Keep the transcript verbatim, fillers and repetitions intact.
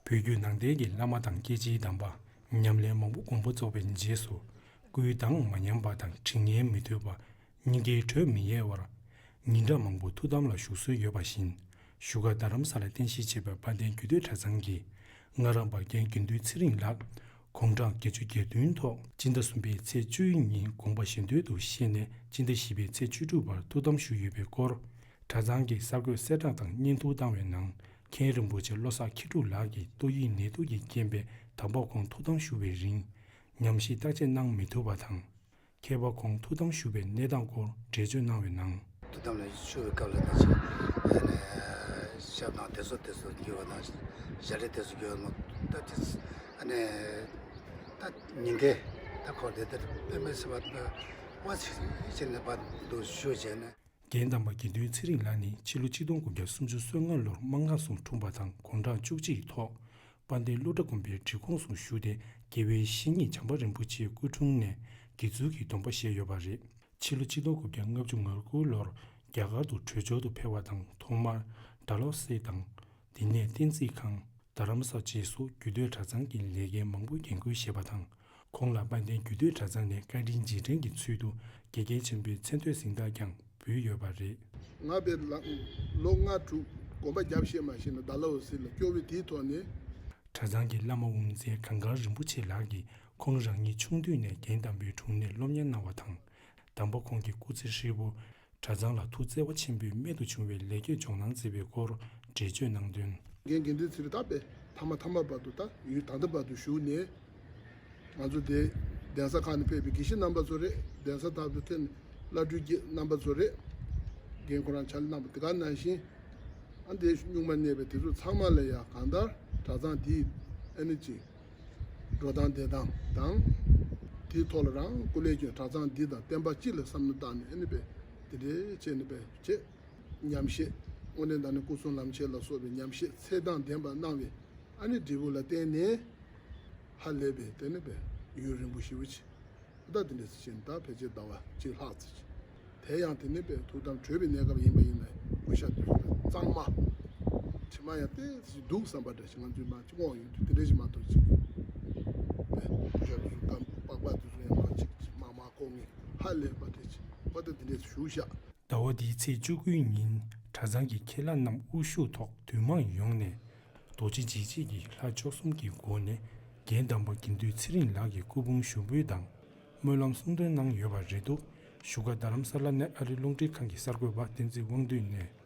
བོད་བརྒྱུད་ནང་བསྟན་གྱི་བླ་མ་དང་སྐྱེས་ཆེན་དམ་པ། ཉམས་ལེན་མང་པོ་དགོངས་པ་རྫོགས་པའི་རྗེས་སུ། སྐུའི་གདངས་མ་ཉམས་པ་དང་དྲི་ངན་མི་ཐོས་པ། སྙིང་གའི་དྲོད་མི་ཡལ་བར། ཉིན་གྲངས་མང་པོ་ཐུགས་དམ་ལ་བཞུགས་སྲོལ་ཡོད་པ་བཞིན། བཞུགས་སྒར་རྡ་རམ་ས་ལ་རྟེན་གཞི་བྱས་པའི་དཔལ་ལྡན་རྒྱུད་སྟོད་གྲྭ་ཚང་གི་སྔགས་རམས་པ་རྒན་དགེ་འདུན་ཚེ་རིང་ལགས། དགུང་གྲངས་བརྒྱད་ཅུ་གྱ་བདུན་ཐོག་སྤྱི་ཟླ་གསུམ་པའི་ཚེས་བཅུའི་ཉིན་དགོངས་པ་གཞན་དོན་དུ་གཤེགས་ནས་སྤྱི་ཟླ་བཞི་པའི་ཚེས་བཅུ་དྲུག་བར་ཐུགས་དམ་བཞུགས་ཡོད་པའི་སྐོར། གྲྭ་ཚང་གི་གསར་འགོད་གསལ་བསྒྲགས་དང་བརྙན་ཐུང་བཏང་བའི་ནང་། མཁན་རིན་པོ་ཆེ་བློ་བཟང་མཁས་གྲུབ་ལགས་ཀྱིས་ཏོག་དབྱིབས་ནད་དུག་གི་རྐྱེན་པས་དམ་པ་ཁོང་ཐུགས་དམ་བཞུགས་པའི་རིང་། ཉམས་ཞིབ་བརྟག་དཔྱད་གནང་མི་ཐུབ་པ་དང་། མཁས་པ་ཁོང་ཐུགས་དམ་བཞུགས་པའི་གནས་སྟངས་སྐོར་འགྲེལ་བརྗོད་གནང་བའི་ནང་། ཐུགས་དམ་ལ་བཞུགས་པའི་སྐབས་ལ་ད་ཅིག་ཨ་ནི་ཞབས་དང་དེ་ཚོ་དེ་ཚོ་འགྱུར་བ་དང་ཞལ་རས་དེ་ཚོ་འགྱུར་བ་མ་ད་དེ་ཨ་ནི་ད་ཉིན་འགའི་ད་ཁོ་དེ་ལྟར་དཔེ་མི་སྲིད་པ་ད་བ་ཞིག་ཅིག་ནས་བ་འདུག་ཞུ་བྱས་ནས། རྒན་དམ་པ་དགེ་འདུན་ཚེ་རིང་ལགས་ནི་ཕྱི་ལོ་ཆིག་སྟོང་དགུ་བརྒྱ་སུམ་ཅུ་སོ་ལྔ་ལོར་སྨར་ཁམས་སུ་འཁྲུངས་པ་དང་དགུང་གྲངས་བཅུ་གཅིག་ཐོག་དཔལ་ལྡན་ཀླུ་སྒྲ་དགོན་པའི་སྒྲིག་ཁོངས་སུ་ཞུགས་ཏེ་དགེ་བའི་བཤེས་གཉེན་བྱམས་པ་རིན་པོ་ཆེའི་སྐུ་དྲུང་ནས་དགེ་ཚུལ་གྱི་སྡོམ་པ་བཞེས་ཡོད་པ་རེད། ཕྱི་ལོ་ཆིག་སྟོང་དགུ་བརྒྱ་ལྔ་བཅུ་ང་དགུ་ལོར་རྒྱ་གར་དུ་བྲོས་བྱོལ་དུ་ཕེབས་པ་དང་ཐོག་མར་ཌལ་ཧོ་སི་དང་། དེ་ནས་བསྟན་རྩིས་ཁང་། རྡ་རམ་ས་རྗེས་སུ་རྒྱུད་སྟོད་གྲྭ་ཚང་གི་ལས་འགན་མང་པོ་འགན་འཁུར་བཞེས་པ་དང་། ཁོང་ལ་དཔལ་ལྡན་རྒྱུད་སྟོད་གྲྭ་ཚང་ནས་བཀའ་དྲིན་རྗེས་དྲན་གྱི་ཚུལ་དུ་དགེ་རྒན་ཆེན་པོའི་མཚན་ཐོའི་གཟེངས་རྟགས་ཀྱང་ཕུལ་ཡོད་པ་རེད། ང་བས་ལ་ལོ་ལྔ་དྲུག་གོམ་པ་རྒྱབ་ཤེས་མ་ཤེས་ན་ཌལ་ཧོ་སི་ལ་སྐྱོ་བའི་དེའི་ཐོག་ནས། གྲྭ་ཚང་གི་བླ་མ་དབུ་མཛད་གངས་དཀར་རིན་པོ་ཆེ་ལགས་ཀྱིས་ཁོང་རང་ཉིད་ཆུང་དུས་ནས་རྒན་དམ་པའི་དྲུང་ནས་སློབ་གཉེར་གནང་བ་དང་། དམ་པ་ཁོང་གི་སྐུ་ཚེ་ཧྲིལ་པོ། གྲྭ་ཚང་ལ་ཐུགས་བརྩེ་བ་ཆེན་པོས་རྨད་དུ་བྱུང་བའི་ལེགས་སྐྱེས་འཇོག་གནང་མཛད་པའི་སྐོར་འགྲེལ་བརྗོད་གནང་དོན། རྒན་དགེ་འདུན་ཚེ་རིང་ད་དཔེ་ཐ་མ་ཐ་མ་བར་དུ་ད་ཡུན་ད་ལྟ་བར་དུ་བཞུགས་ནས། ང་ཚོ་དེ་གདན་ས་ཁག་ནས་ཕེབས་པའི་དགེ་བཤེས་རྣམ་པ་ཚོ་རེད། གདན་ས་དག་ཏུ་ཕེབས་ནས་བླ་སྤྲུལ་རྣམ་པ་ཚོ་རེད། རྒན་ཁོ་རང་ཕྱག་ལས་གནང་བ་དེ་ག་ནང་བཞིན། ཨ་འདས་གཉུག་མ་གནས་པའི་དེ་ཚོ་ཚང་མ་ལ་ཡང་གང་ལྟར་གྲྭ་ཚང་འདིའི་ཨ་ནི་ཅིག་འགྲོ་སྟངས་བསྡད་སྟངས་དང་། དེའི་ཐོག་ལ་རང་སྐུ་ལས་སྐྱོན་གྲྭ་ཚང་འདི་དང་བསྟན་པ་སྤྱི་ལ་བསམ་བློ་བཏང་ནས་ཨ་ནི་པས་དེ་འདྲའི་བྱས་ནས་པས་བྱས། ཉམས་བཞེས་དངོས་གནས་དྲང་གནས་སྐུ་གསུམ་ལམ་ཁྱེར་ལ་སོགས་པའི་ཉམས་བཞེས་ཚད་དང་ལྡན་པ་གནང་བའི་ཨ་ནི་འབྲས་བུ་ལ་བརྟེན་ནས་ཧ་ལས་པའི་དེ་ནི་པས་ཡུན་རིང་པོ་ཞེ་པོ་ཅིག་ད་དེ་འདྲ་ཞིག་ད་ཕལ་ཆེར་ཟླ་བ་གཅིག་ལྷག་ཙམ་ཞིག་དེ་ཡང་དེ་ནི་པའི་ཐུགས་དམ་གྲོལ་བའི་གནས་སྐབས་ཡིན་པ་ཡིན་ནའི་སྐུ་ཤ་དུས་སུ་གཙང་མ། དྲི་མ་ཡང་ཏོག་ཙམ་འདུག་བསམ་པ་འདྲ་ཞིག་ང་ཚོའི་མ་ཅིག་མངོན་ཡོང་དུས་དེ་འདྲ་ཞིག་མ་གཏོགས་ཅིག་པའི་སྐུ་ཤ་དུས་སུ་སྐམ་པོ་པགས་པ་དུས་སུ་ཡང་མ་ཅིག་ཅིག་མ་མ་ཁོག་ངེས་ཧ་ལས་པ་དེ་ཅིག་པ་དེ་དེ་འདྲ་ཞིག་བཞུགས་ཤག་ཟླ་བ་འདིའི་ཚེས་བཅུ་དགུའི་ཉིན་གྲྭ་ཚང་གི་མཁན་བླ་རྣམས་དབུ་བཞུགས་ཐོག་འདུས་མང་ཡོངས་ནས་རྡོ་རྗེ་འཇིགས་བྱེད་ཀྱི་ལྷ་བཅུ་གསུམ་གྱི་སྒོ་ནས་རྒན་དམ་པ་དགེ་འདུན་ཚེ་རིང་ལགས་ཀྱི་སྐུ་ཕུང་ཞུགས་འབུལ་དང་སྨོན་ལམ་གསུང་འདོན་གནང་ཡོད་པ་རེད་འདུག་བཞུགས་སྒར་རྡ་རམ་ས་ལ་ནས་ཨ་རི་རླུང་འཕྲིན་ཁང་གི་གསར་འགོད་པ་བསྟན་འཛིན་དབང་འདུས་ནས།